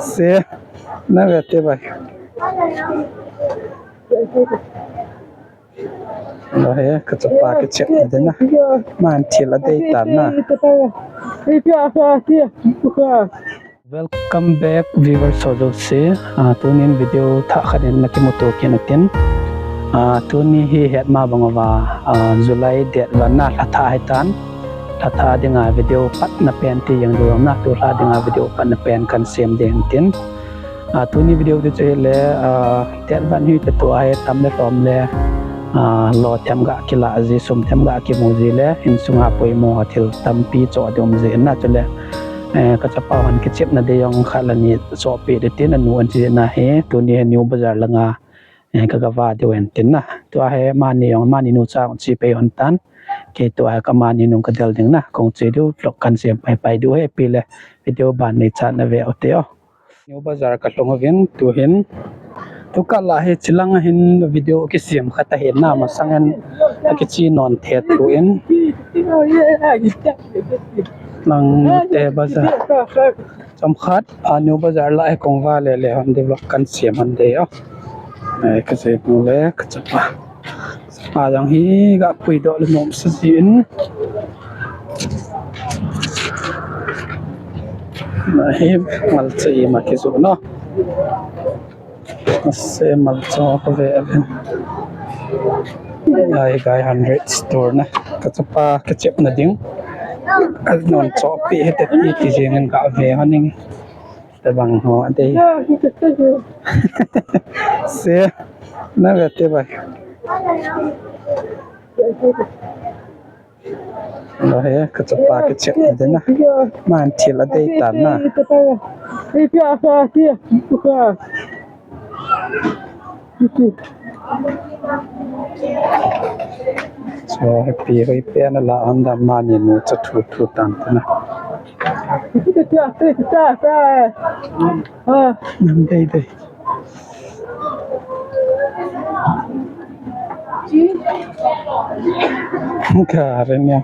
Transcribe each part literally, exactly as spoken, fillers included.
Se, na ve te bai. Lo he, ka chapa kichep na ding na. Man thil a dei tan na. Welcome back viewers ho jouse. Ah, tunin video thah khat in na kimuto kit u hitin. Ah, tuni hi het ma bang uva, ah, July date van na lha thah ahi tan. Lha thah dinga video patna pen ti jeng diu na, tu lha dinga video patna pen kan sem ding tin. Ah, tuni video ti chu hile, ah, date van hi te tua hi tam le lhom le, ah, lo them ga kila ji, sum them ga kimu ji le, insunga poimo thil tampi cho ding um ji na chule, eh, ka chapa hon kichep na dei jong khat le ni chohpeh ding tin anu an chi na hi, tuni hi New Bazar langa, eh, ka ga va diu hen tin na. Tua hi mani jong, mani nu cha jong chi pei hon tan. Kei tua hi ka mani nu ka del ding na. Kong chi diu vlog kan sem pai pai diu hi pi le video ban nei chan na ve u te o. New Bazar ka lhung uvin tu hin. Tu kah la hi chilang hin video kisem khat ahi na, masang in akichi non the tu in. Lang te bazar. Chomkhat, a, New Bazar lah a kong va le le hon ding vlog kan sem hon ding o. Ai, ka sei mu le, ka chapa. Chapa jong hi ga puidoh le nom sa jin. Na hi, malcha ima kijoh no. Ase malcha ka ve uvin. Ai, gai hundred store na. Ka chapa kichep na ding. Ka non chohpeh hite ti ti jeng in ka ve hon ning. Te bang ho ate. Se, na ve te bai. Lo he, ka chapa kichep na ding na. Man thil a dei tan na. So, happy, happy ana la anda mani nu cha thu thu tan na. Nam dei dei. Karen ya.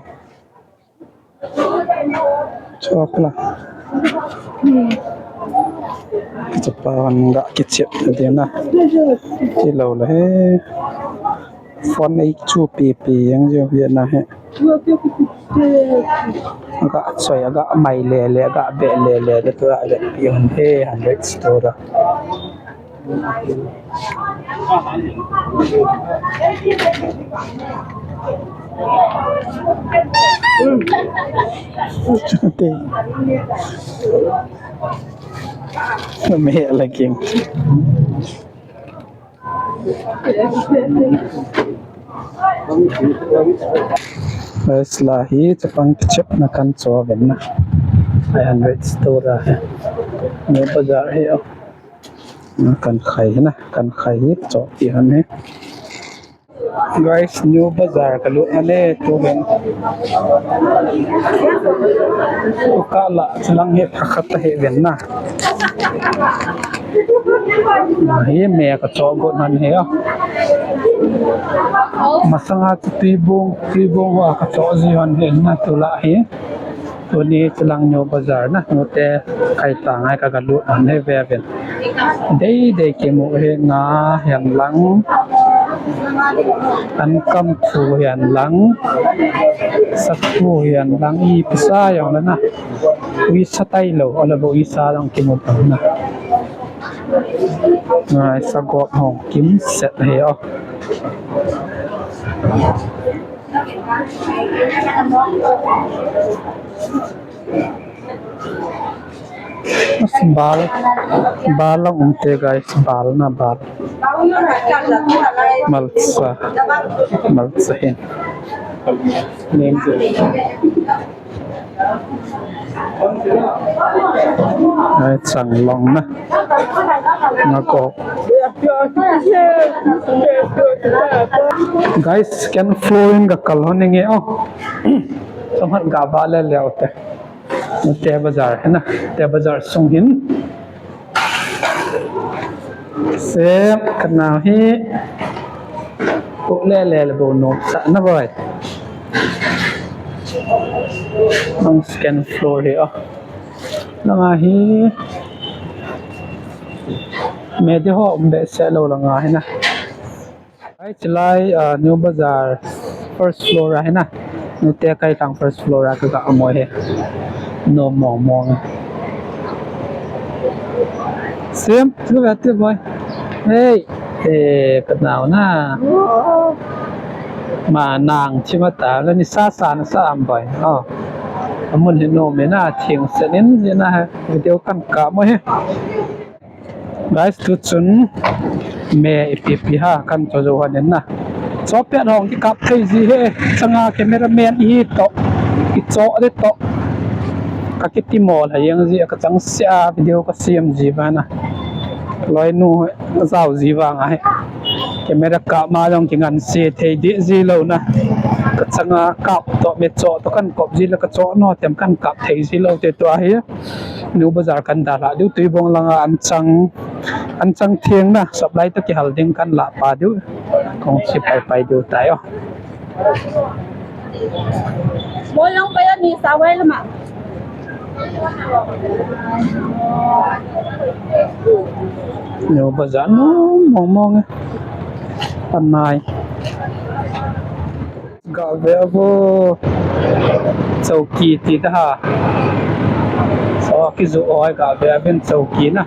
Chokla. Chapa hon ga kichep na ding na. Chi lo la he. Phone ei chu pi pi jeng jeng hi na he. Aga choi, aga mai le le, aga be le le, de tu aga pi hon he, hundred store. Me lagi. Guys, la hi chapang kichep na kan cho ven na. Five hundred store a he. New Bazar hi o. Na kan khai na, kan khai hi cho ti han he. Guys, New Bazar ka lut na le tu ven. Ka la chilang hi pha khat ta he ven na. Hi me ka cho got nan he a. Masanga chu Tuibong, Tuibong a ka cho ji hon he na tu la hi. Tuni chilang New Bazar na, nute khai ta ngai ka ga lut nan he ve ven. Dei dei kimu he nga hian lang. An kam thu hian lang. Sa thu hian lang i pisa jong le na. Ui sa tai lo, ala bo i sa jong kimu ta na. Ngai sa gop hong kim set he o. Bal, bal lang um te guys, bal na bal. Malcha, malcha hin. Name te. Ai, chang long na. Nga ko. Guys, second floor in ka kal hon nge o. Song hat ga ba le le o te. Te bazar na, te bazar sung hin. Se kana hi. Ko le le le bo no sa na boy. Ang second floor hi o. Langa hi me di ho um behseh lou langa hi na. Ai, chilai, ah, New Bazar first floor a hi na. New Tekai Thang first floor a ka ga mo hi. Nom mong mong. Sim, chu ve ti boy. Hey, eh, ka nau na. Ma nang chi ma ta la ni sa sa na sa am boy. Oh. Amun hi nom me na thing sen in ni na video kan ka mo hi. Guys, tu chun me ipi ipi ha kan cho jo han na. Cho pet hong kikap thei ji he, changa cameraman hi to, i cho de to. Ka kiti mol ha yang ji ka chang sia video ka siam ji ba na. Loi nu zau ji vang a he. Camera ka ma jong ki ngan se thei di ji lo na. Ka changa kap to me cho to kan kop ji la ka cho no tem kan kap thei ji lo te to a hi. New Bazar kan dalha diu, Tuibong langa an chang, an chang theng na, supply to kihal ding kan lah pa diu. Kong si pai pai diu tai o. Mo long pa yan ni sa wai lama. New Bazar no mong mong eh. Panai. Ga ve vo. Chowki ti ta ha. So, kiju oi ga ve vin chowki na.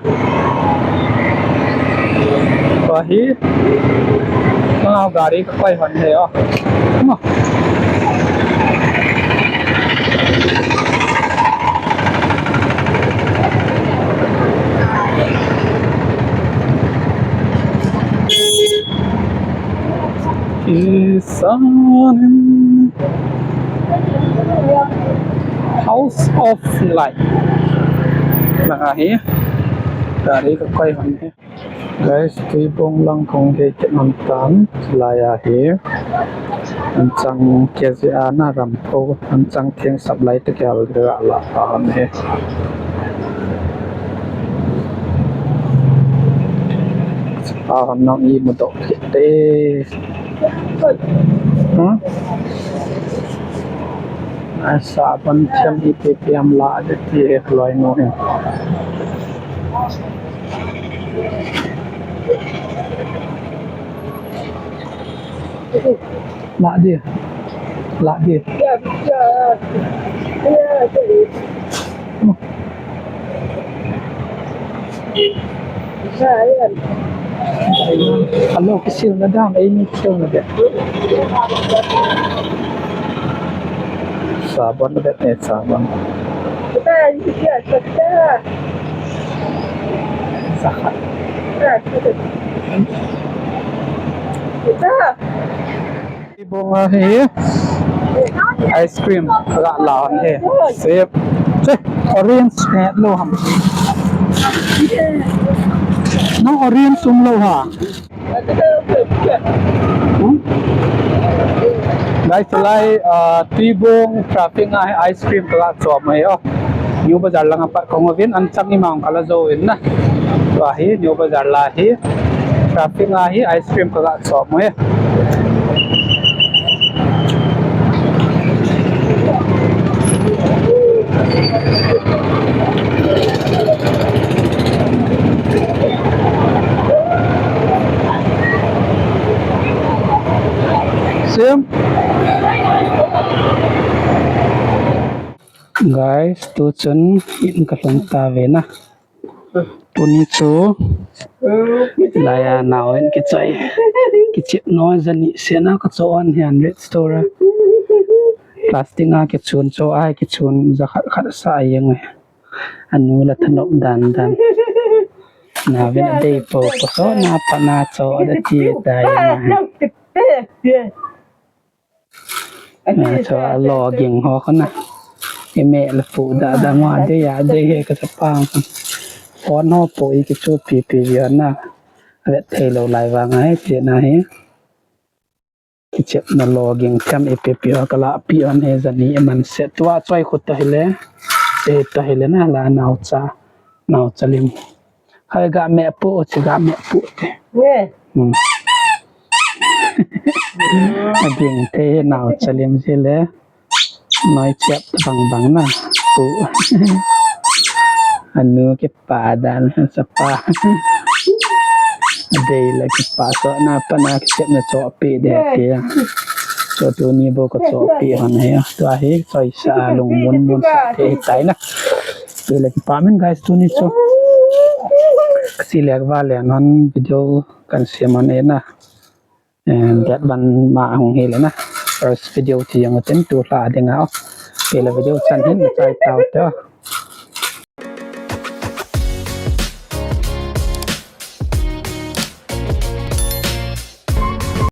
Ko hi. Ma gari ka koi hon he o. Ma. Kisanin House of Light. Langa hi. Gari ka koi hon hi. Guys, Tuibong lang kong ke ke man tan. Laya hi. An chang ke ji ana ram ko. An chang theng supply te ke al ga la an he. Ah, nang i mu dok te. Hmm? Ai, sabon thiam ipi ipi ham la de ti he loi nu he. La de. La de. Alo, kisil na dam, eh, ni kisil na dam. Sabon na dam, eh, sabon. Sahat. Tuibong ahi. Ice cream. Ga la hon he. Sip. Che, orange he lo ham. No orange um lo ha. Hmm? Guys, tulai, ah, Tuibong traffic a hi ice cream ka la chom ahi o. New Bazar langa pat kong uvin, an chang ima ka la jo uvin na. Tua hi New Bazar la hi traffic a hi ice cream ka la chom ahi. Sim. Guys, tu chun in ka lhung ta ve na. Tuni chu laiya nao in kichai. Kichep noi jani sena ka cho an hian red store a. Plastic a kichun cho ai kichun ja khat khat sa ai ang. Anu la thanop dan dan. Na vin a dei po po so na pa na cho da ti ta ya na. Cho a lo ging ho khana. I me la pu da da ngwa de ya de he ka chapang. Phone ho po i kichu pi pi via na. Vet thei lo lai vang ai ti na hi. Kichep na lo ging kam ipi pi ho ka la pi on he jani man se tua choi khu ta hile. Se ta hile na la nau cha. Nau cha lim. Hai ga me pu, chi ga me pu te. Hmm. A ging te nau cha lim si le. Noi chep bang bang na. Pu. Anu kipa dan sapa. Dei la kipa so na pa na kisep na so pi de ke. So tuni bou ka so pi hon he. Tua hi soi sa lung mun mun sa te tai na. Dei la kipa min guys tuni so. Kasi le va le non video kan siam an e na. And that one ma hung hi le na. First video ti yang ten tu la ding a. Dei la video chan hin na chai tau te.